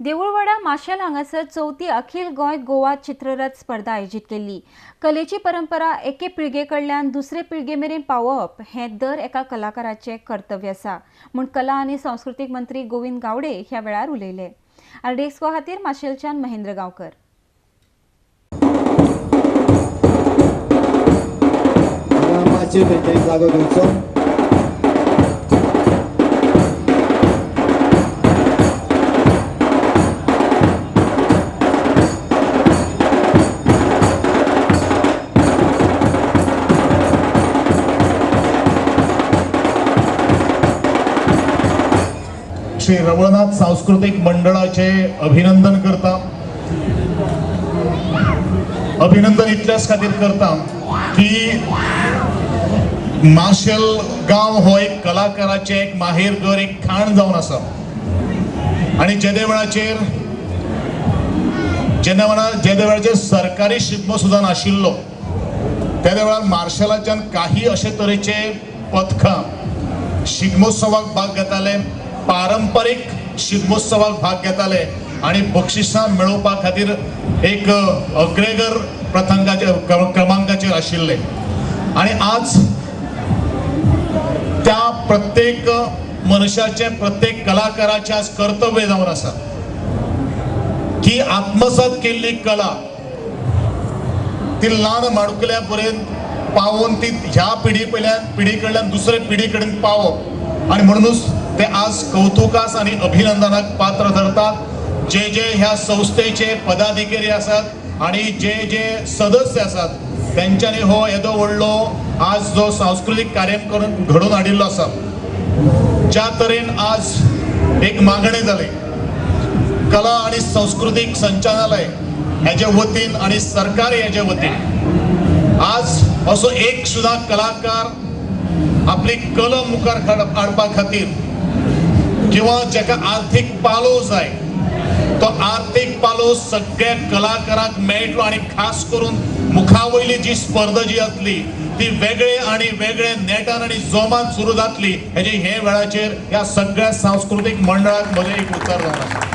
देऊळवाडा माशेल हांगासर चवथी अखिल गोंय गोवा चित्ररथ स्पर्धा आयोजीत केल्ली। कलेची परंपरा एके पिळगे कडल्यान दुसरे पिळगे मेरेन पावोवप हें दर एका कलाकाराचें कर्तव्य आसा म्हूण कला आनी सांस्कृतीक मंत्री गोविंद गावडे ह्या वेळार उलयले। आरडीएक्स खातीर माशेलच्यान महेंद्र गांवकर। जागो दिवचो। श्री रवळनाथ सांस्कृतिक मंडळाचे अभिनंदन करता। अभिनंदन इतल्याच खातीर करता की माशेल गांव हो एक कलाकाराचे एक माहेर घर, एक खाण जावन आसा आनी जेदे वेळाचेर जेन्ना जेदे वेळाचेर सरकारी शिगमो सुद्दां नाशिल्लो तेदे वेळार मार्शेलाच्यान काही अशे तरेचे पथकां शिगमोत्सवाक भाग घेताले, पारंपरीक शिगमोत्सवाक भाग घेताले आनी बक्षिसां मेळोवपा खातीर एक अग्रेगर प्रथंगाचेर क्रमांकाचेर आशिल्ले। आनी आज त्या प्रत्येक मनशाचें, प्रत्येक कलाकाराचें आज कर्तव्य जावन आसा की आत्मसात केल्ली कला ती ल्हान माणकुल्या पर्यंत पावोवन ती ह्या पिढी पयल्यान पिढी कडल्यान दुसरे पिढी कडेन पावप आनी म्हणूनच ते आज कौतुकास आनी अभिनंदनाक पात्र धरतात। जे जे ह्या संस्थेचे पदाधिकारी आसात आनी जे जे सदस्य आसात तेंच्यांनी हो येदो व्हडलो आज जो सांस्कृतीक कार्यक्रम घडोवन हाडिल्लो आसा, ज्या तरेन आज एक मागणें जालें कला आनी सांस्कृतीक संचालनालय हेजे वतीन आनी सरकार हेजे वतीन आज असो एक सुद्दां कलाकार आपली कला मुखार हाडपा खातीर किंवा जाका आर्थीक पालोव जाय तो आर्थीक पालोव सगळ्या कलाकारांक मेळटलो आनी खास करून मुखा वयली जी स्पर्धा जी आसली ती वेगळे आनी वेगळे नेटान आनी जोमान सुरू जातली हेजे हे वेळाचेर ह्या सगळ्या सांस्कृतीक मंडळाक म्हजें एक उतर जावन आसा।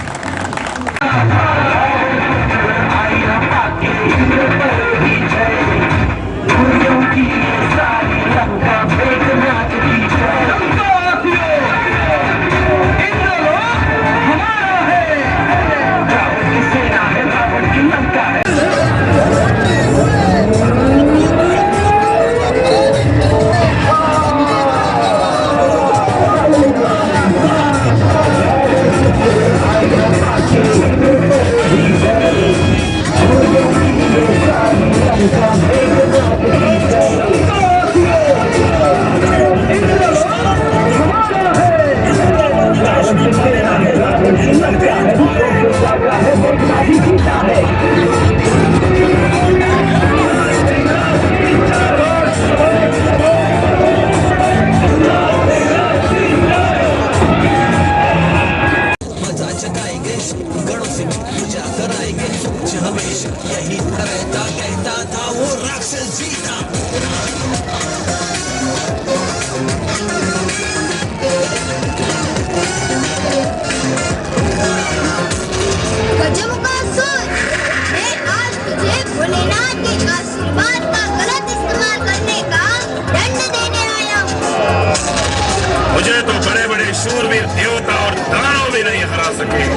मुझे तो बड़े बड़े शूरवीर देवता और दानव भी नहीं हरा सके।